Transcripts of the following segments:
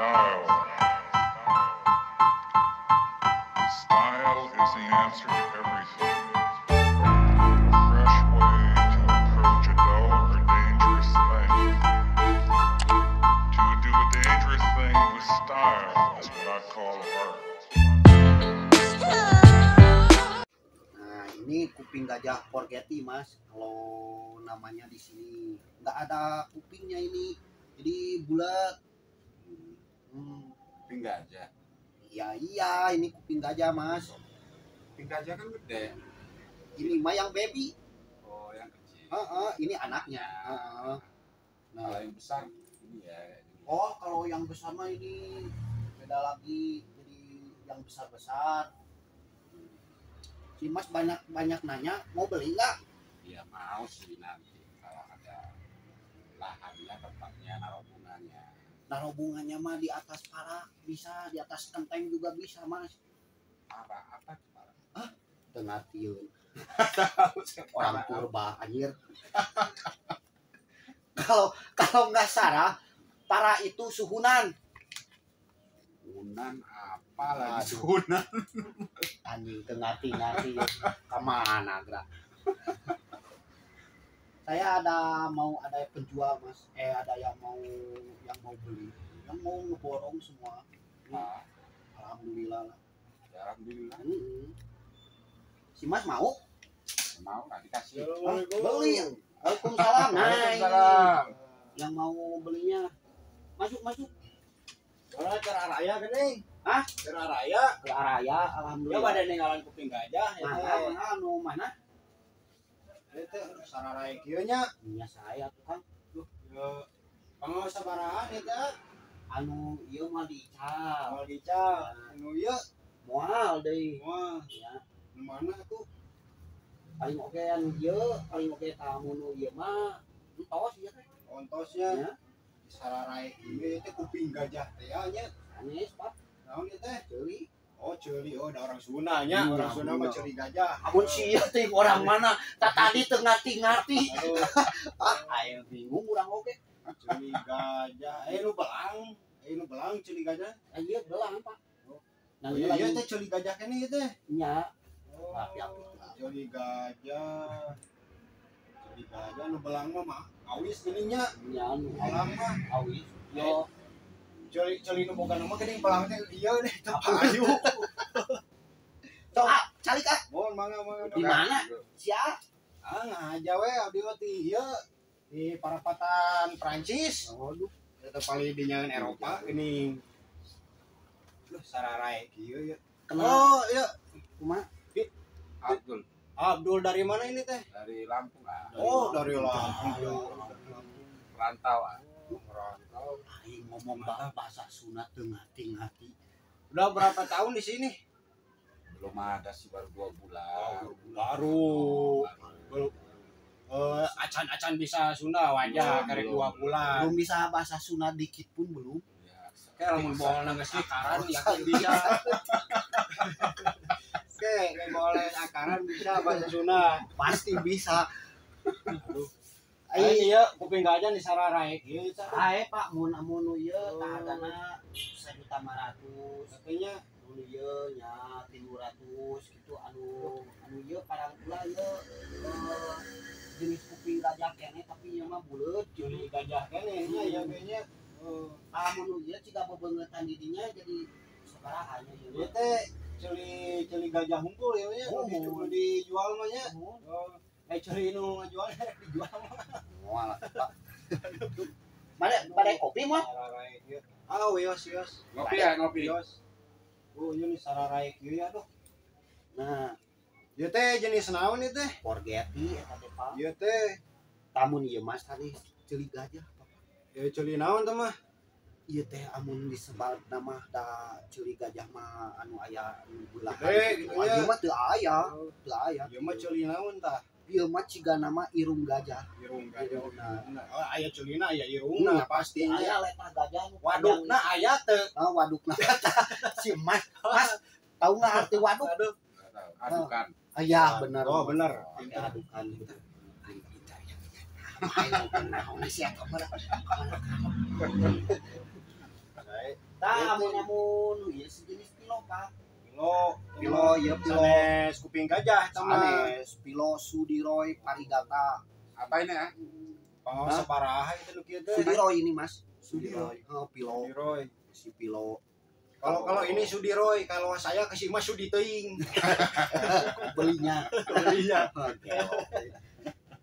Style. Style is the answer to everything. A fresh way to approach a dull or dangerous thing. To do a dangerous thing with style is what I call art. Nah, ini kuping gajah Forgetti, Mas. Kalau namanya di sini nggak ada kupingnya ini, jadi bulat. Kuping gajah. Iya, ini kuping gajah, Mas. Kuping gajah kan gede. Ini mah yang baby. Oh, yang kecil. Heeh, ini anaknya. Heeh. Nah, Kalau yang besar ini ya. Ini. Oh, kalau yang besar mah ini beda lagi. Jadi yang besar-besar. Si Mas banyak-banyak nanya, mau beli nggak? Ya mau sih nanti kalau ada lahannya, tempatnya, naruh bunganya. Naruh bunganya mah di atas parak bisa, di atas kenteng juga bisa, Mas. Apa apa tuh, Pak? Teu ngartieun. Orang purba anjir. Kalau kalau nggak salah, para itu suhunan. Suhunan apa lagi Aduh. Suhunan? Anjing teu ngarti-ngarti. Kemana gerak? Saya ada mau ada penjual, Mas. Ada yang mau beli, yang mau ngeborong semua. Nah, Alhamdulillah lah. Ya, alhamdulillah. Si Mas mau? Mau nggak dikasih? Hah? Beli. Waalaikumsalam. Nah, ini Waalaikumsalam. yang mau belinya. Masuk, masuk. Soalnya keur araya geuning. Hah? Keur araya. Ke araya, Ya alhamdulillah. bade ninggalan kuping gajah ya Mana, teh. mana, anu mana? Ieu teh sararae kieu nya. Nya saya tuh kan. Duh, ya pangos sabaraha ieu teh? Anu ieu mah dical. Moal dical. Anu ieu Moal deui. moal. Ya, Nu mana tuh? Paling oke anu ieu, paling oke tamu nu ieu mah entos ieu teh. Ontosnya Ya, sararae kieu ieu teh kuping gajah teh ya nya. Sanes, Pak. Naon ieu teh? Ceuli. Oh, ceuli. Oh, da orang Sunda nya. Hmm, Orang Sunda mah ceuli gajah. Amun sia teh orang mana? Tak tadi teu ngarti-ngarti. Aduh, Ah, aing bingung urang oge. ceuli gajah. Eh nu belang. Eh nu belang ceuli gajah. Ah, ieu belang, Pak. Nah, Oh, ieu iya, lagi teh ceuli gajah keneh ieu teh. nya. Oh, Api-api. ceuli gajah. Ceuli gajah nu belang mah mah awis geuning nya. Nya nu Belang mah awis. Yo, ceuli ceuli nu boga nama geuning belang teh ieu deh teu payu. Sok ah, calik ah. Mohon mangga mangga. Di mana? Sia. Ah, ngaja we abdi mah ti ieu di parapatan Prancis. Waduh. Eta paling dinyaeun Eropa geuning. Duh, sararae kieu ya. Kenal Oh, iya. kumaha? Abdul Abdul dari mana ini teh? dari Lampung ah. Oh, dari Lampung. Perantau ah. Merantau. Aing ngomong bahasa Sunda teu ngarti-ngarti. Udah berapa tahun di sini? Belum ada sih, baru 2 bulan. Baru. Baru. Acan-acan bisa Sunda wajah Belum, karek belum. 2 bulan. Belum bisa bahasa Sunda dikit pun belum. Ya, Kayak lamun boleh geus akaran yakin bisa. Oke, kayak boleh akaran bisa bahasa Sunda. Pasti bisa. Aduh. Aing Aing ieu kuping gajah di sararae kieu tah. Ae Pak, mun amun nu ieu Oh. tah hargana 1.500.000. Katanya Nu ieu nya 300 gitu anu anu ieu parang pula ieu jenis kuping gajah keneh tapi ieu mah buleut ceuli gajah keneh nya ieu ge nya. Oh. Ah, mun nu ieu ciga bebeungeutan di dinya jadi sabaraha nya ieu Ieu mah. teh ceuli ceuli gajah hungkul ieu nya Oh. nu dijual mah nya. Nuhun. Oh. Eh ceuli nu ngajual rek dijual mah. Moal lah, Pak. Bade bade kopi mah? Sararae kieu. Ah, wios wios. Ngopi ya, ngopi. Wios. Oh, ieu nih sararae kieu ya aduh. Nah, Ieu teh jenis naon ieu teh? Forgetti eta teh Pak. Ieu teh Tamun ieu mah tadi ceuli gajah, Pak. ieu ceuli naon teh mah? Ieu teh amun disebat nama da ceuli gajah mah anu aya anu belahan. Gede gitu Wah, ya. ieu mah teu aya, teu aya. Ieu mah ceuli naon tah? Ieu mah ciga nama irung gajah. Irung gajah. Irungna. Oh, aya ceulina aya irungna pasti nya. Aya letah gajah nu Wadukna aya teu? panjang. Ah, wadukna. Si Mas, Mas tahu nggak arti waduk? Aduh. Nggak tahu. Adukan. Ah, iya, benar. Oh, benar. Pakai adukan gitu. Aing naon sih eta mah. Baik. Tah amun-amun ieu sejenis pilo, Pak. Pilo, Pilo ieu pilo. Sanes kuping gajah eta mah. Sanes pilo Sudiroy Parigata. Apa ini ah? Pangaos sabaraha itu nu kieu teh? Sudiroy ini, Mas. Sudiroy. Oh, pilo. Sudiroy. Si pilo. Kalau kalau ini Sudiroy, kalau saya ke si Mas Sudi teuing. Belinya. Belinya. Oke.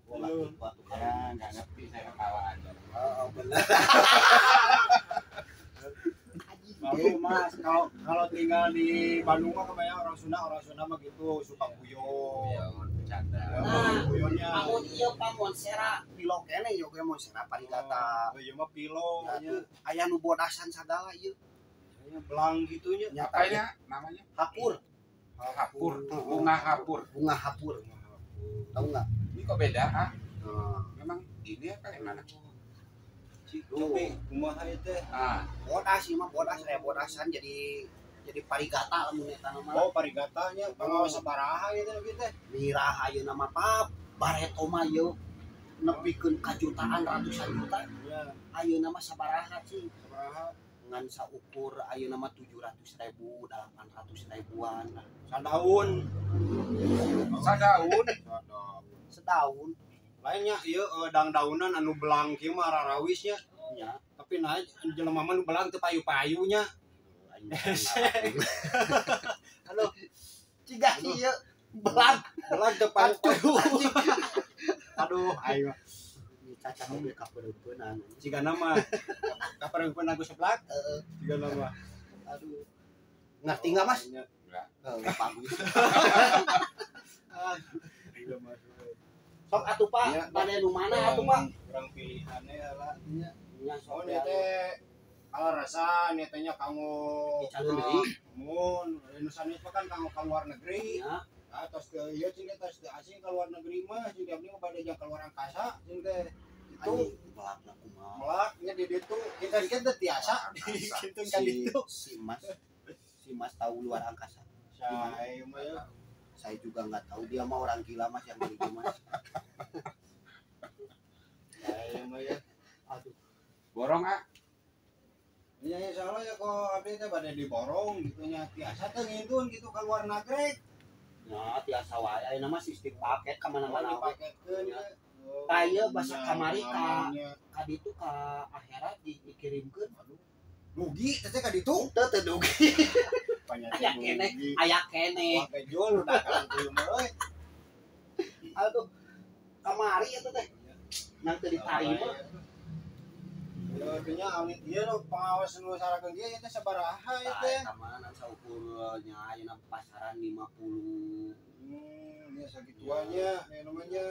Gua waktu Ya, nggak ngerti saya ketawa aja. Oh, benar. Malu Mas, kalau kalau tinggal di Bandung mah kebanyakan orang Sunda mah gitu suka guyon. Ya, bercanda. Nah, guyonnya. Amun ieu Pak Monstera pilo keneh ieu ge Monstera Parigata. Oh, iya mah pilo Ya, nya. tuh, aya nu bodasan sagala ieu. Kayaknya belang gitu nya. Nyata Apa ini ah, namanya? Hapur, Hapur, bunga hapur. Bunga hapur. Tahu nggak? Ini kok beda ah? Nah, Memang ini apa yang mana? Cobi kumaha ieu teh? Ah, bodas ieu mah bodas aya bodasan jadi parigata lamun eta mah. Oh, parigata nya pangaos sabaraha ieu teh nu kieu teh? Mirah ayeuna mah Pak, bareto mah ieu nepikeun ka jutaan ratusan juta. Iya, Ayeuna mah sabaraha cing? sabaraha? Ngan saukur ayeuna mah 700.000, 800 ribuan lah. Sadaun. Sadaun. Sadaun. Sedaun Lainnya ieu dang-daunan anu belang kieu mah rarawis nya. nya. Tapi nah jelema mah nu belang teu payu-payu nya. Aduh. Ciga ieu belang. Belang teu payu-payu. Aduh, ayo. Caca oge kapeureupeunana. Jika nama kapareupeunan aku seblak. Heeh. Jika nama. Aduh. Ngerti nggak, Mas? Nya. Enggak. Eh, bagus. Ah, iya, Mas. Sok atuh Pak, Iya. bade nu mana atuh Pak? Kurang pilihannya lah nya. Nya Oh, sok nya teh kalau rasa nya teh nya kanggo Dicalon deui. Mun, nu sanes mah kan kanggo ka luar negeri. Nya, Ah, tos ke ieu cing teh tos teu asing ka luar negeri mah cing abdi mah bade jang ka luar angkasa cing teh. Itu anjing belakna kumaha. melak nya di ditu kita kita teu tiasa di kitu kan Si ditu. si Mas si Mas tahu luar angkasa. Saya mah ya. Saya juga nggak tahu, dia mah orang gila Mas yang beli itu, Mas. Saya mah ya. Aduh. Borong ah. Ya insyaallah ya kok abdi teh bade diborong gitu nya tiasa teh ngintun gitu ka luar negeri. Nah, tiasa wae ayeuna mah sistem paket ka mana-mana oge. Dipaketkeun Ya. ya. Tah ieu basa kamari ka Nya. ka ditu ka akhirat dikirimkeun. Rugi teh ka ditu. Teu teu dugi. Banyak Aya keneh, aya keneh. Wah kejul udah kan ieu mah euy. Aduh. Kamari eta teh. Nang teu ditarima. Ya nya alit ieu nu pengawas nu sarakeun ieu teh sabaraha ieu Tah teh. eta mah ngan saukur nya ayeuna pasaran 50. Ya sagituannya ya namanya.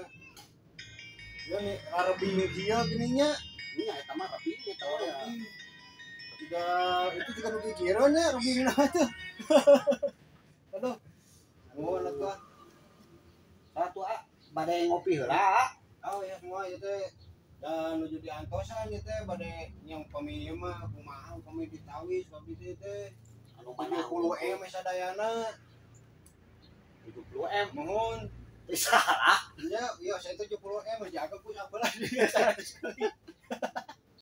Ya nih rarebing kieu gini nya. Nya eta mah rebing eta mah ya. Rebing. Juga itu juga nu pikiran ya rebing na tuh. Aduh. Oh, atuh. Satu ah, bade ngopi heula. Ah. Oh ya semua ieu teh dan nuju di antosan ieu teh bade yang pami ieu mah kumaha pami ditawis pami teh teh Anu mana 70 M sadayana 70 M. mohon Teu salah. ya iya saya 70 M jaga ku apa lagi 100 kali.